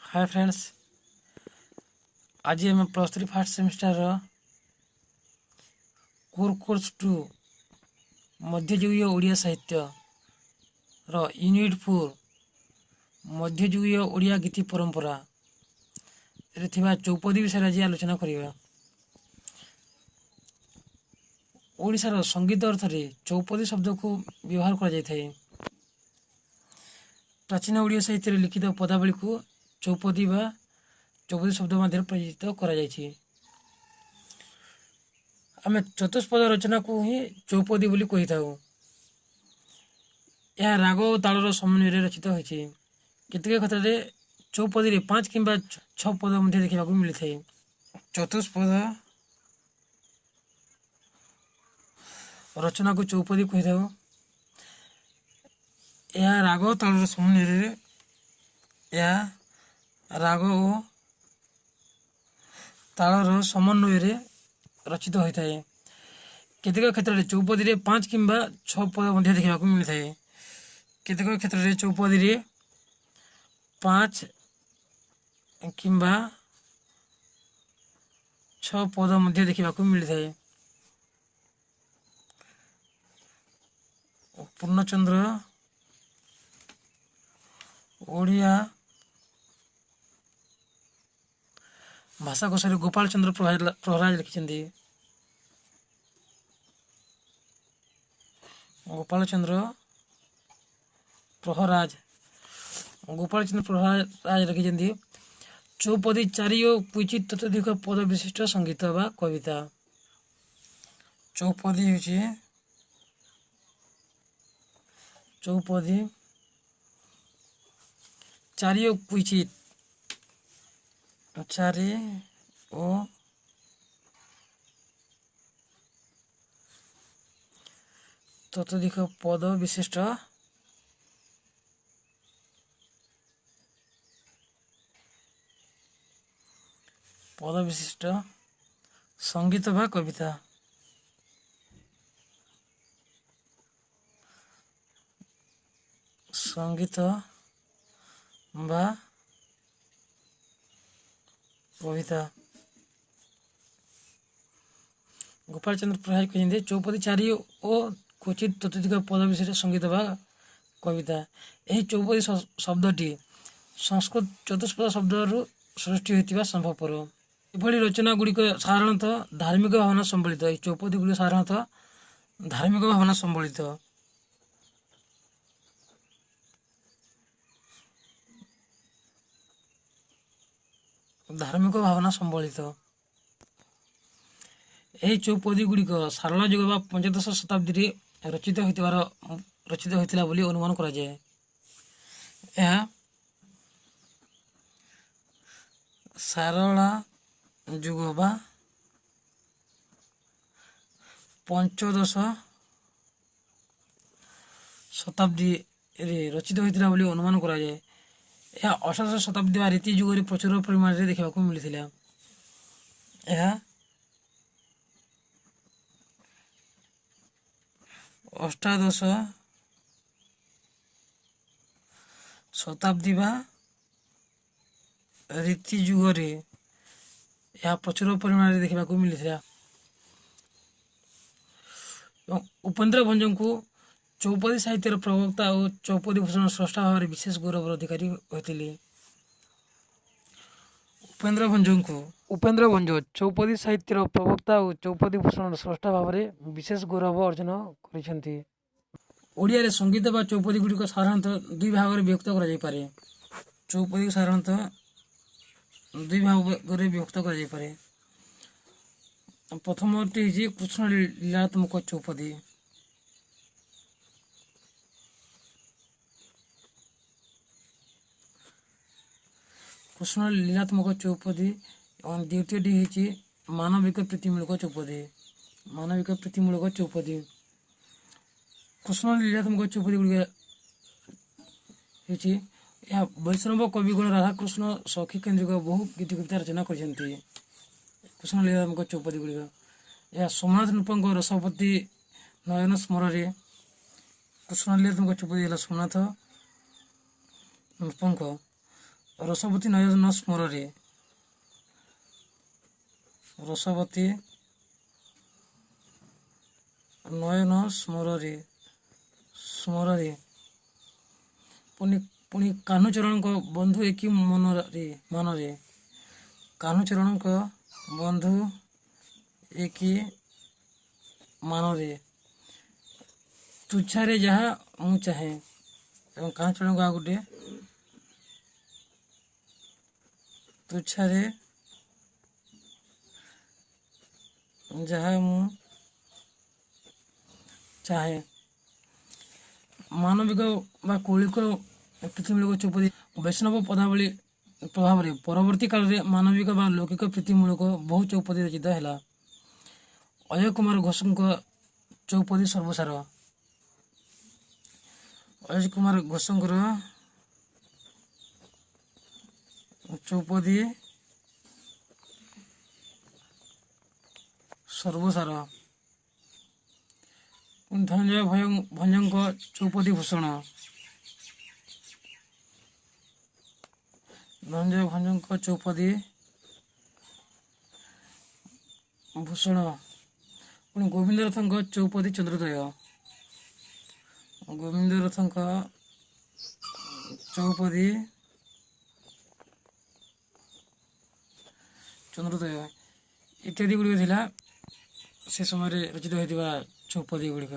ହାଏ friends, ଆଜି ଆମେ plus 3 first ସେମିଷ୍ଟାରର core course 2 ମଧ୍ୟଯୁଗୀୟ ଓଡ଼ିଆ ସାହିତ୍ୟର ୟୁନିଟ୍ 4 ମଧ୍ୟଯୁଗୀୟ ଓଡ଼ିଆ ଗୀତି ପରମ୍ପରାରେ ଥିବା ଚୌପଦୀ ବିଷୟରେ ଆଜି ଆଲୋଚନା କରିବା। ଓଡ଼ିଶାର ସଙ୍ଗୀତ ଅର୍ଥରେ ଚୌପଦୀ ଶବ୍ଦକୁ ବ୍ୟବହାର କରାଯାଇଥାଏ। ପ୍ରାଚୀନ ଓଡ଼ିଆ ସାହିତ୍ୟରେ ଲିଖିତ ପଦାବଳୀକୁ ଚୌପଦୀ ବା ଚୌପଦୀ ଶବ୍ଦ ମଧ୍ୟରେ ପରିଚିତ କରାଯାଇଛି। ଆମେ ଚତୁଷ୍ପଦ ରଚନାକୁ ହିଁ ଚୌପଦୀ ବୋଲି କହିଥାଉ। ଏହା ରାଗ ଓ ତାଳର ସମନ୍ୱୟରେ ରଚିତ ହୋଇଛି। କେତେକ କ୍ଷେତ୍ରରେ ଚୌପଦୀରେ 5 କିମ୍ବା 6 ପଦ ମଧ୍ୟ ଦେଖିବାକୁ ମିଳିଥାଏ। ଚତୁଷ୍ପଦ ରଚନାକୁ ଚୌପଦୀ କହିଥାଉ। ଏହା ରାଗ ତାଳର ସମନ୍ୱୟରେ ଏହା ରାଗ ଓ ତାଳର ସମନ୍ୱୟରେ ରଚିତ ହୋଇଥାଏ। କେତେକ କ୍ଷେତ୍ରରେ ଚୌପଦୀରେ 5 କିମ୍ବା 6 ପଦ ମଧ୍ୟ ଦେଖିବାକୁ ମିଳିଥାଏ। କେତେକ କ୍ଷେତ୍ରରେ ଚୌପଦୀରେ 5 କିମ୍ବା 6 ପଦ ମଧ୍ୟ ଦେଖିବାକୁ ମିଳିଥାଏ। ପୂର୍ଣ୍ଣଚନ୍ଦ୍ର ଓଡ଼ିଆ ଭାଷାକୋଷରେ ଗୋପାଳ ଚନ୍ଦ୍ର ପ୍ରହରାଜ ଲେଖିଛନ୍ତି। ଗୋପାଳ ଚନ୍ଦ୍ର ପ୍ରହରାଜ, ଗୋପାଳ ଚନ୍ଦ୍ର ପ୍ରହରାଜ ଲେଖିଛନ୍ତି, ଚୌପଦୀ 4 ଓ କ୍ୱଚିତ ତତୋଧିକ ପଦ ବିଶିଷ୍ଟ ସଙ୍ଗୀତ ବା କବିତା। ଚୌପଦୀ ହେଉଛି, ଚୌପଦୀ 4 ଓ କ୍ୱଚିତ, 4 ଓ ତତୋଧିକ ପଦ ବିଶିଷ୍ଟ ପଦ ବିଶିଷ୍ଟ ସଙ୍ଗୀତ ବା କବିତା। ସଙ୍ଗୀତ ବା କବିତା। ଗୋପାଳ ଚନ୍ଦ୍ର ପ୍ରହରାଜ କହିଛନ୍ତି, ଚୌପଦୀ 4 ଓ କ୍ୱଚିତ ତତୋଧିକ ପଦ ବିଶିଷ୍ଟ ସଙ୍ଗୀତ ବା କବିତା। ଏହି ଚୌପଦୀ ଶବ୍ଦଟି ସଂସ୍କୃତ ଚତୁଷ୍ପଦ ଶବ୍ଦରୁ ସୃଷ୍ଟି ହୋଇଥିବା ସମ୍ଭବପର। ଏଭଳି ରଚନା ଗୁଡ଼ିକ ସାଧାରଣତଃ ଧାର୍ମିକ ଭାବନା ସମ୍ବଳିତ। ଏହି ଚୌପଦୀ ଗୁଡ଼ିକ ସାଧାରଣତଃ ଧାର୍ମିକ ଭାବନା ସମ୍ବଳିତ। ଧାର୍ମିକ ଭାବନା ସମ୍ବଳିତ। ଏହି ଚୌପଦୀ ଗୁଡ଼ିକ ସାରଳା ଯୁଗ ବା ପଞ୍ଚଦଶ ଶତାବ୍ଦୀରେ ରଚିତ ହୋଇଥିଲା ବୋଲି ଅନୁମାନ କରାଯାଏ। ଏହା ସାରଳା ଯୁଗ ବା ପଞ୍ଚଦଶ ଶତାବ୍ଦୀରେ ରଚିତ ହୋଇଥିଲା ବୋଲି ଅନୁମାନ କରାଯାଏ। ଏହା ଅଷ୍ଟାଦଶ ଶତାବ୍ଦୀ ବା ରୀତି ଯୁଗରେ ପ୍ରଚୁର ପରିମାଣରେ ଦେଖିବାକୁ ମିଳିଥିଲା। ଏହା ଅଷ୍ଟାଦଶ ଶତାବ୍ଦୀ ବା ରୀତି ଯୁଗରେ ଏହା ପ୍ରଚୁର ପରିମାଣରେ ଦେଖିବାକୁ ମିଳିଥିଲା। ଏବଂ ଉପେନ୍ଦ୍ର ଭଞ୍ଜଙ୍କୁ ଚୌପଦୀ ସାହିତ୍ୟର ପ୍ରବକ୍ତା ଓ ଚୌପଦୀ ଭୂଷଣ ସ୍ରଷ୍ଟା ଭାବରେ ବିଶେଷ ଗୌରବର ଅଧିକାରୀ ହୋଇଥିଲେ। ଉପେନ୍ଦ୍ର ଭଞ୍ଜଙ୍କୁ, ଉପେନ୍ଦ୍ର ଭଞ୍ଜ ଚୌପଦୀ ସାହିତ୍ୟର ପ୍ରବକ୍ତା ଓ ଚୌପଦୀ ଭୂଷଣର ସ୍ରଷ୍ଟା ଭାବରେ ବିଶେଷ ଗୌରବ ଅର୍ଜନ କରିଛନ୍ତି। ଓଡ଼ିଆରେ ସଙ୍ଗୀତ ବା ଚୌପଦୀ ଗୁଡ଼ିକ ସାଧାରଣତଃ ଦୁଇ ଭାଗରେ ବିଭକ୍ତ କରାଯାଇପାରେ। ଚୌପଦୀକୁ ସାଧାରଣତଃ ଦୁଇ ଭାଗରେ ବିଭକ୍ତ କରାଯାଇପାରେ। ପ୍ରଥମଟି ହେଉଛି କୃଷ୍ଣ ଲୀଳାତ୍ମକ ଚୌପଦୀ। କୃଷ୍ଣ ଲୀଳାତ୍ମକ ଚୌପଦୀ ଏବଂ ଦ୍ୱିତୀୟଟି ହେଉଛି ମାନବିକ ପ୍ରୀତିମୂଳକ ଚୌପଦୀ। ମାନବିକ ପ୍ରୀତିମୂଳକ ଚୌପଦୀ। କୃଷ୍ଣ ଲୀଳାତ୍ମକ ଚୌପଦୀ ଗୁଡ଼ିକ ହେଉଛି, ଏହା ବୈଷ୍ଣବ କବିଗଣ ରାଧାକୃଷ୍ଣ ସଖୀ କେନ୍ଦ୍ରିକ ବହୁ ଗୀତି କବିତା ରଚନା କରିଛନ୍ତି। କୃଷ୍ଣ ଲୀଳାତ୍ମକ ଚୌପଦୀ ଗୁଡ଼ିକ, ଏହା ସୋମନାଥ ନୃପଙ୍କ ରସପତି ନୟନ ସ୍ମରରେ। କୃଷ୍ଣ ଲୀଳାତ୍ମକ ଚୌପଦୀ ହେଲା ସୋମନାଥ ନୃପଙ୍କ ରସବତୀ ନୟନ ସ୍ମରରେ, ରସବତୀ ନୟନ ସ୍ମରରେ, ସ୍ମରରେ। ପୁଣି କାହ୍ନୁଚରଣଙ୍କ ବନ୍ଧୁ ଏକି ମନରେ, ମାନରେ, କାହ୍ନୁଚରଣଙ୍କ ବନ୍ଧୁ ଏକି ମାନରେ, ତୁଚ୍ଛାରେ ଯାହା ମୁଁ ଚାହେଁ। ଏବଂ କାହ୍ନୁଚରଣଙ୍କ ଆଉ ଗୋଟିଏ ତୁଚ୍ଛାରେ ଯାହା ମୁଁ ଚାହେଁ। ମାନବିକ ବା କୌଳିକ ପ୍ରୀତିମୂଳକ ଚୌପଦୀ ବୈଷ୍ଣବ ପଦାବଳୀ ପ୍ରଭାବରେ ପରବର୍ତ୍ତୀ କାଳରେ ମାନବିକ ବା ଲୌକିକ ପ୍ରୀତିମୂଳକ ବହୁ ଚୌପଦୀ ରଚିତ ହେଲା। ଅଜୟ କୁମାର ଘୋଷଙ୍କ ଚୌପଦୀ ସର୍ବସାର, ଅଜୟ କୁମାର ଘୋଷଙ୍କର ଚୌପଦୀ ସର୍ବସାର। ଧନଞ୍ଜୟ ଭଞ୍ଜଙ୍କ ଚୌପଦୀ ଭୂଷଣ, ଧନଞ୍ଜୟ ଭଞ୍ଜଙ୍କ ଚୌପଦୀ ଭୂଷଣ। ପୁଣି ଗୋବିନ୍ଦ ରଥଙ୍କ ଚୌପଦୀ ଚନ୍ଦ୍ରୋଦୟ, ଗୋବିନ୍ଦ ରଥଙ୍କ ଚୌପଦୀ ଚନ୍ଦ୍ରୋଦୟ ଇତ୍ୟାଦି ଗୁଡ଼ିକ ଥିଲା ସେ ସମୟରେ ରଚିତ ହୋଇଥିବା ଚୌପଦୀ ଗୁଡ଼ିକ।